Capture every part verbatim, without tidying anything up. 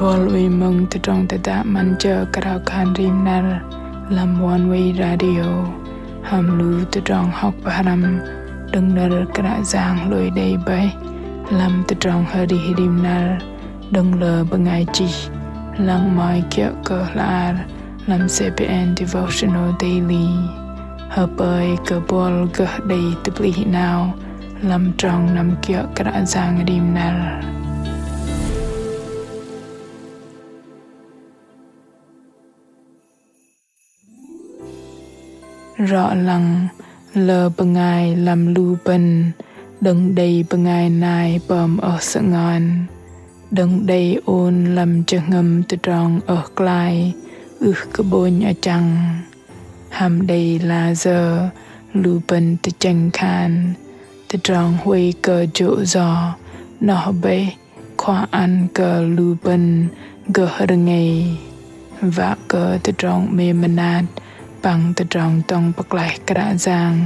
Bol ui mơ̆ng tơdrong tơdă 'măn jơ krao khan rim năr lăm One Way Radio hăm lu tơdrong hŏk pơhrăm đơ̆ng nơ̆r Kră Yang hlôi đei bơih lăm tơdrong arih rim năr đơ̆ng lơ bơngai chih. Lăng mă kiơ̆ kơ hla ar lăm C B N Devotional Daily. Hơpơi kơ bol gơh đei tơplih 'nao lăm trong năm kiơ̆ Kră Yang rim năr. Rŏ lăng lơ bơngai lăm lu bơ̆n đơ̆ng đei bơngai nai pơm ơh sơngon, đơ̆ng đei ôn lăm jơhngơ̆m tơdrong ơh klai ưh kơ 'bônh achăng. Hăm đei layơ lu bơ̆n tơchĕng khan tơdrong huay kơ jô̆ yo noh bơih khua ăn kơ lu bơ̆n gơh rơngei. Wă kơ tơdrong 'mêm mơnat păng tơdrong dŏng pơklaih Kră Yang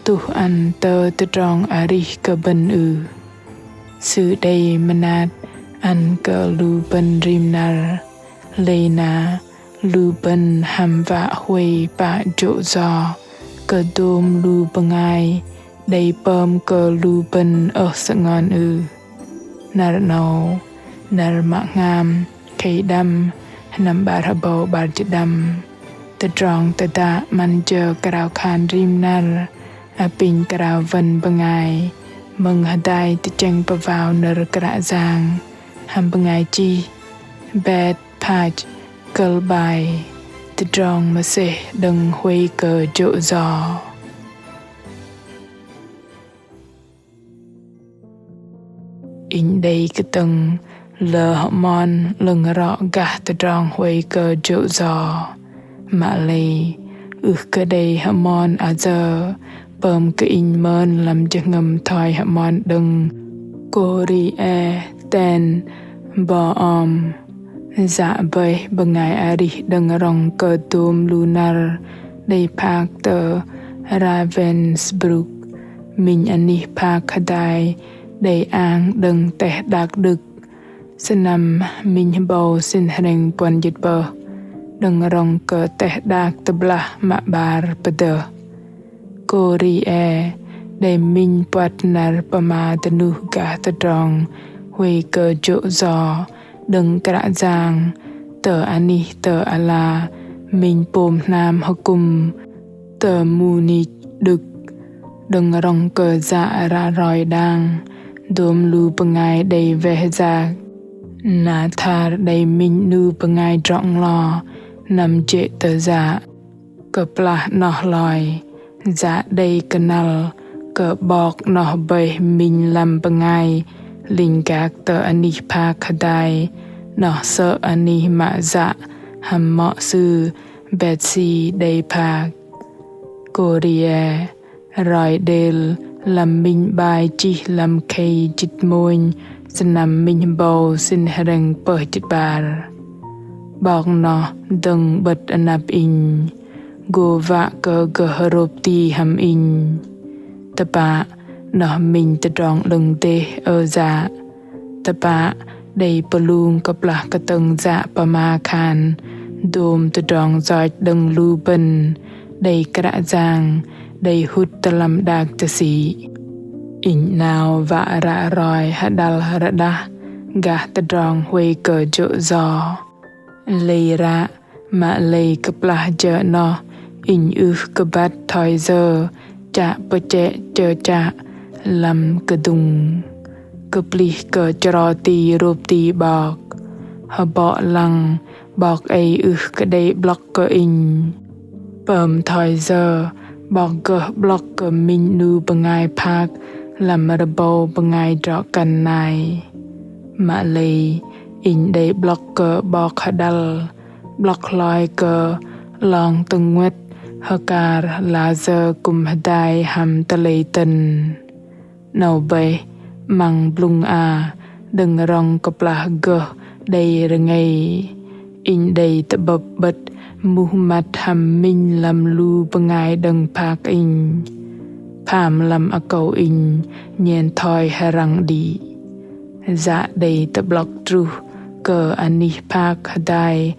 tuh ăn tơ tơdrong arih kơ bơ̆n ưh? Sư đei mơnat ăn kơ lu bơ̆n rim năr. Lei na lu bơ̆n hăm wă huay pă jô̆ yo kơ dôm lu bơngai đei pơm kơ lu bơ̆n ơh sơngon ưh? Năr 'nâu, năr mă hngam, khei đăm, sơnăm 'bar hơbâu 'bar jĭt đăm. Tơdrong tơdă 'măn jơ krao khan rim năr apinh krao wơ̆n bơngai mơ̆ng hơdai tơchĕng pơwao nơ̆r Kră Yang hăm bơngai chih Beth Page, kơ̆l bai Tơdrong mơsêh đơ̆ng huay kơ jô̆ yo. Inh đei kơtơ̆ng lơ hơmon 'lơ̆ng rŏ gah tơdrong huay kơ jô̆ yo. Mă lei ưh kơ đei hơmon ayơ pơm kơ inh mơn lăm jơhngơ̆m thoi hơmon đơ̆ng Corrie ten Boom. Yă bơih bơngai arih đơ̆ng rŏng kơ dôm lu năr đei phak tơ Ravensbrück, minh anih phak hơdai đei ang đơ̆ng teh đak Đức. Sơnăm minh hơbâu sĭn hrĕng puăn jĭt pơh, đơ̆ng rŏng kơ teh đak tơblah mă 'bar pơdơh. Corrie đei minh puăt năr pơma dơnuh gah tơdrong huay kơ jô̆ yo đơ̆ng Kră Yang tơ anih tơ ala minh pôm hnam hơkŭm tơ Munich, Đức. Đơ̆ng rŏng kơ yă ră roi đang, dôm lu bơngai đei weh yak. Na thar đei minh 'nu bơngai drŏ nglo năm jê̆ tơ yă. Kơplah 'noh hloi, yă đei kơnăl kơ 'bok 'noh bơih minh lăm bơngai linh gak tơ anih phak hơdai 'noh sơ̆ anih mă yă hăm mŏ sư Betsie đei phak. Corrie roi đêl lăm minh 'bai chih lăm khei jĭt mônh sơnăm minh hơbâu sĭn hrĕng pơh jĭt 'bar. 'Bok 'noh dơ̆ng 'bơ̆t anăp inh, gô wă kơ gơh rôp ti hăm inh. Tơpă 'noh minh tơdrong 'lơ̆ng dêh ơ yă. Tơpă đei pơlung kơplah kơtơ̆ng yă pơma khan dôm tơdrong yoch đơ̆ng lu bơ̆n đei Kră Yang đei hŭt tơ lăm đak chơsĭ. Inh 'nao wă ră roi hơđăl rơđah gah tơdrong huay kơ jô̆ yo. Lei ră mă lei kơplah jơ 'noh inh ưh kơ băt thoi yơ chă pơchĕ chơchă lăm kơdŭng. Kơplih kơ chro ti rôp ti 'bok. Hơbŏ lăng 'bok ei ưh kơ đei 'blŏk kơ inh. Pơm thoi yơ 'bok gơh 'blŏk kơ minh 'nu bơngai phak lăm rơbâu bơngai drŏ kăn nai. Mă lei inh đei 'blŏk kơ 'bok hơđăl, 'blŏk hloi kơ 'long tơnguĕt hơkar layơ kư̆m hơdai hăm tơlei tơ̆n. 'Nâu bơih 'măng blŭng a đơ̆ng rŏng kơplah gơh đei rơngei. Inh đei tơ'bơ̆p 'bơ̆t muh măt hăm minh lăm lu bơngai đơ̆ng phak inh. Pham lăm akâu inh nhen thoi hơrăng đĭ. Yă đei tơ'blŏk truh kơ anih phak hơdai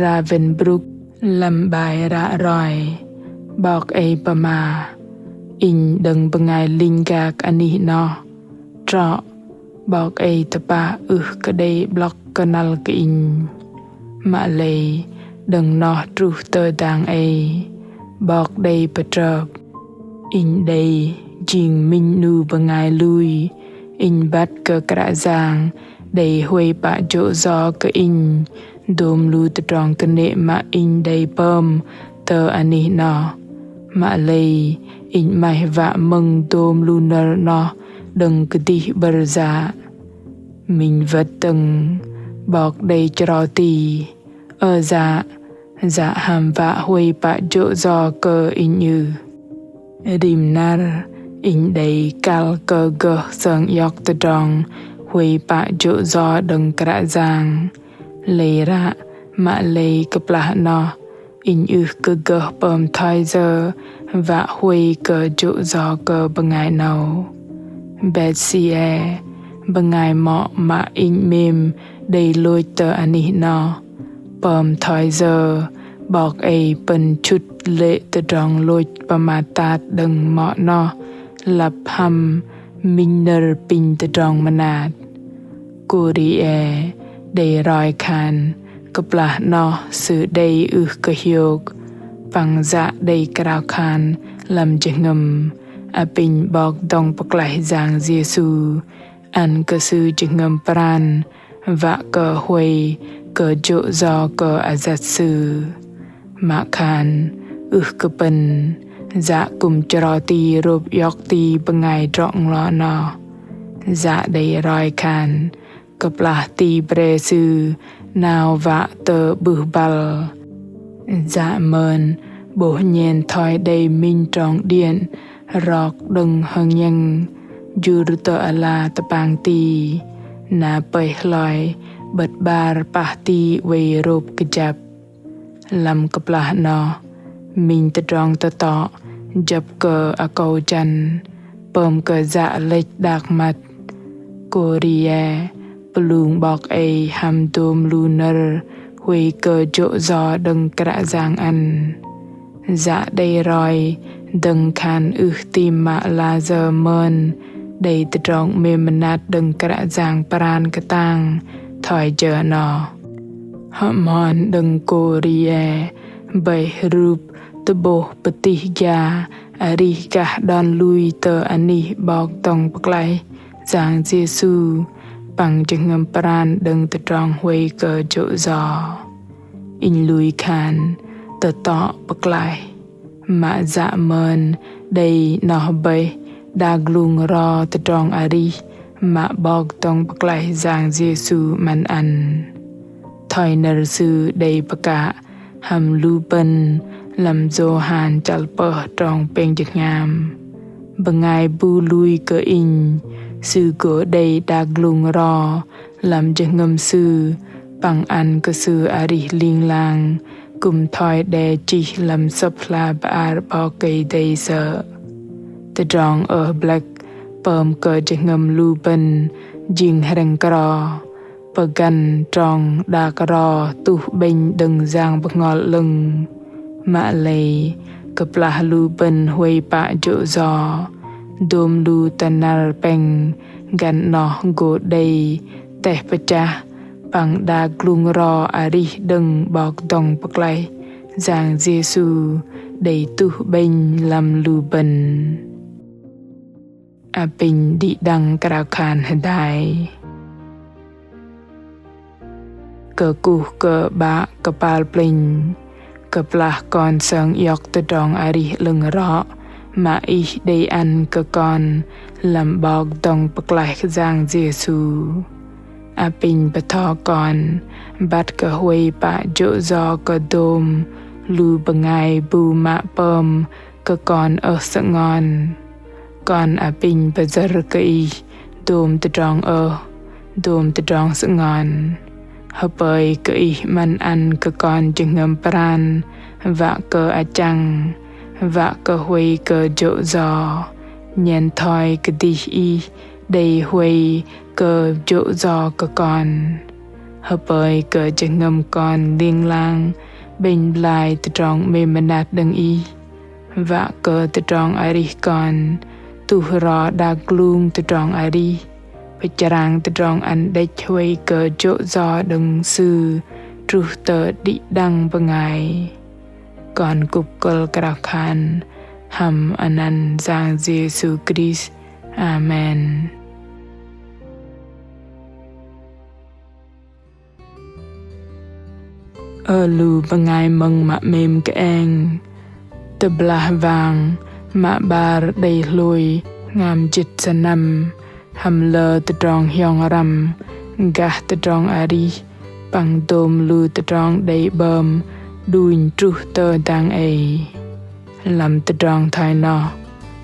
Ravensbrück lăm bai ră roi. 'Bok ei pơma: Inh đơ̆ng bơngai linh gak anih noh. Trŏ, 'bok ei tơpă ưh kơ đei 'blŏk kơnăl kơ inh. Mă lei đơ̆ng noh truh tơ dang ei, 'bok đei pơtrơp. Inh đei jing minh 'nu bơngai lui, inh băt kơ Kră Yang đei huay pă jô̆ yo kơ inh dôm lu tơdrong kơnê̆ mă inh đei pơm tơ anih noh. Mă lei inh 'maih wă mơ̆ng dôm lu nơ̆r noh đơ̆ng kơdih 'bơ̆r yă. Minh wơ̆t dơ̆ng, 'bok đei chro ti. Ơ yă, yă hăm wă huay pă jô̆ yo kơ inh ưh? Rim năr inh đei kăl kơ gơh sơng iŏk tơdrong huay pă jô̆ yo đơ̆ng Kră Yang. Lei ră, mă lei kơplah noh inh ưh kơ gơh pơm thoi yơ wă huay kơ jô̆ yo kơ bơngai 'nâu. Betsie, bơngai mŏ mă inh 'mêm đei lôch tơ anih noh, pơm thoi yơ 'bok ei pơ̆n chŭt lê̆ tơdrong lôch pơmat tat đơ̆ng mŏ noh lăp hăm minh nơ̆r apinh tơdrong mơnat. Korie đei roi khan kơplah noh sư đei ưh kơ hiôk, păng yă đei krao khan lăm jơhngơ̆m apinh 'Bok Dŏng Pơklaih Yang Yêsu ăn kơ sư jơhngơ̆m pran wă kơ huay kơ jô̆ yo kơ ayăt sư. Mă khan ưh kơ pơ̆n, yă kư̆m chro ti rôp iŏk ti bơngai drŏ nglo noh. Yă đei roi khan kơplah ti bre sư 'nao wă tơ 'bưh băl. Yă mơn 'bôh nhen thoi đei minh trong điên rok đơ̆ng hơngiĕng jur tơ ala tơpang ti, na pơih hloi 'bơ̆t 'bar pah ti oei rôp kơjăp. Lăm kơplah noh, minh tơdrong tơtŏ jơ̆p kơ akâu jăn, pơm kơ yă lĕch đak măt. Korie pơlung 'bok ei hăm dôm lu nơ̆r huay kơ jô̆ yo đơ̆ng Kră Yang ăn. Yă đei roi dơ̆ng khan ưh tim mă la yơ mơn đei tơdrong 'mêm mơnat đơ̆ng Kră Yang pran kơtang thoi jơ noh. Hơmon đơ̆ng Korie bơih rup tơ'bôh pơtih gia arih gah đon lui tơ anih 'Bok Dŏng Pơklaih Yang Yêsu păng jơhngơ̆m pran đơ̆ng tơdrong huay kơ jô̆ yo. Inh lui khan tơtŏ pơklaih. Mă yă mơn đei noh bơih đak glung ro tơdrong arih mă 'Bok Dŏng Pơklaih Yang Yêsu 'măn ăn. Thoi nơ̆r Sư đei pơkă hăm lu bơ̆n lăm Yôhan chăl pơh trong pêng jơhngam: Bơngai bu lui kơ Inh, sư gô đei đak glung ro lăm jơhngơ̆m sư, păng ăn kơ sư arih ling lang kư̆m thoi đe chih lăm Sơ̆p hla bơar 'Bok Kei-Dei sơ̆. Tơdrong ơh blĕk pơm kơ jơhngơ̆m lu bơ̆n jing hrĕng kro, pơgăn trong đak ro tuh 'bĕnh đơ̆ng Yang Bơhngol 'Lơ̆ng. Mă lei kơplah lu bơ̆n huay pă jô̆ yo, dôm lu tơnăr pĕng găn noh gô đei teh pơchah păng đak glung ro arih đơ̆ng 'Bok Dŏng Pơklaih Yang Yêsu đei tuh 'bĕnh lăm lu bơ̆n. Apinh đĭ đăng krao khan hơdai. Kơkuh kơ 'Bă kơpal plĕnh, kơplah kon sơng iŏk tơdrong arih 'lơ̆ng rŏ mă Ih đei ăn kơ kon lăm 'Bok Dŏng Pơklaih Yang Yêsu. Apinh bơtho kon băt kơ huay pă jô̆ yo kơ dôm lu bơngai bu mă pơm kơ kon ơh sơngon. Kon apinh pơyơ̆r kơ Ih dôm tơdrong ơh, dôm tơdrong sơngon. Hơpơi kơ Ih 'măn ăn kơ kon jơhngơ̆m pran wă kơ achăng, wă kơ huay kơ jô̆ yo, nhen thoi kơdih Ih đei huay kơ jô̆ yo kơ kon. Hơpơi kơ jơhngơ̆m kon ling lang 'bĕnh blai tơdrong 'mêm mơnat đơ̆ng Ih. Wă kơ tơdrong arih kon tuh ro đak glung tơdrong arih, pơchrang tơdrong ăn đĕch huay kơ jô̆ yo đơ̆ng Sư truh tơ đĭ đăng bơngai. Kon kŭp kơ̆l krao khan hăm anăn Yang Yêsu Krist. Amen. Ơ lu bơngai mơ̆ng mă 'mêm kơeng, tơblah wang mă 'bar đei hlôi hngam jĭt sơnăm, hăm lơ tơdrong hiong răm, gah tơdrong arih, păng dôm lu tơdrong đei 'bơm đunh truh tơ dang ei. Lăm tơdrong thoi noh,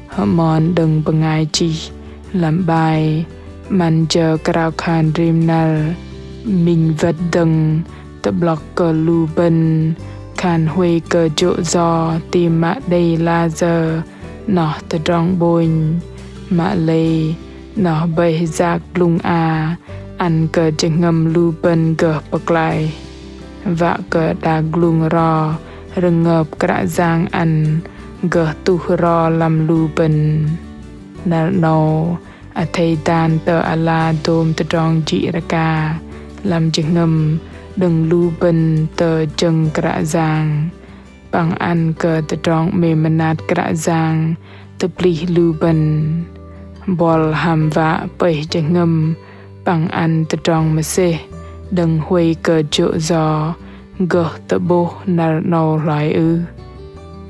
hơmon đơ̆ng bơngai chih lăm bai 'Măn jơ krao khan rim năr minh wơ̆t dơ̆ng tơ'blŏk kơ lu bơ̆n khan huay kơ jô̆ yo ti mă đei layơ noh tơdrong 'bônh. Mă lei noh bơih yak blŭng a ăn kơ jơhngơ̆m lu bơ̆n gơh pơklaih. Wă kơ đak glung ro rơngơp Kră Yang ăn gơh tuh ro lăm lu bơ̆n. Năr 'nâu, athei dan tơ ala dôm tơdrong jĭ rơka lăm jơhngơ̆m đơ̆ng lu bơ̆n tơ jơ̆ng Kră Yang, păng ăn kơ tơdrong 'mêm mơnat Kră Yang tơplih lu bơ̆n. Buăl hăm wă pơih jơhngơ̆m păng ăn tơdrong mơsêh đơ̆ng huay kơ jô̆ yo gơh tơ'bôh năr 'nâu hloi ưh?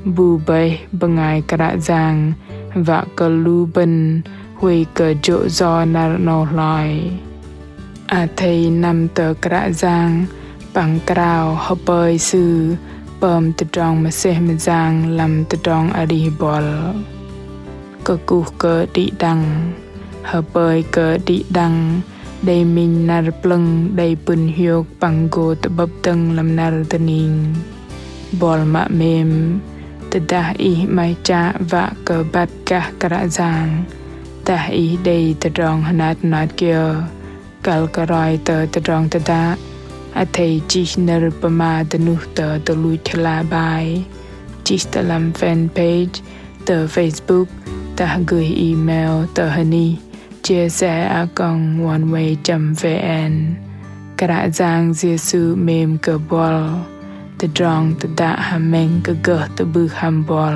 Bu bơih bơngai Kră Yang wă kơ lu bơ̆n huay kơ jô̆ yo năr 'nâu hloi. Athei năm tơ Kră Yang păng krao hơpơi Sư pơm tơdrong mơsêh mơyang lăm tơdrong arih buăl. Kơkuh kơ đĭ đăng, hơpơi kơ đĭ đăng đei minh năr plơ̆ng đei pŭn hiôk păng gô tơ'bơ̆p dơ̆ng lăm năr dơning. Buăl mă 'mêm, tơdah ih 'maih chă wă kơ băt gah Kră Yang, dah ih đei tơdrong hơnat hơnat kiơ, kăl kơ roi tơ tơdrong tơdă, athei chih nơ̆r pơma dơnuh tơ tơluch hla bai, chih tơ lăm fanpage tơ Facebook, dah gửi email tơ hơnih chia sẻ a còng oneway chấm vn. Kră Yang Yêsu 'mêm kơ buăl. Tơdrong tơdă hơmĕng kơ gơh tơ'bưh hăm buăl.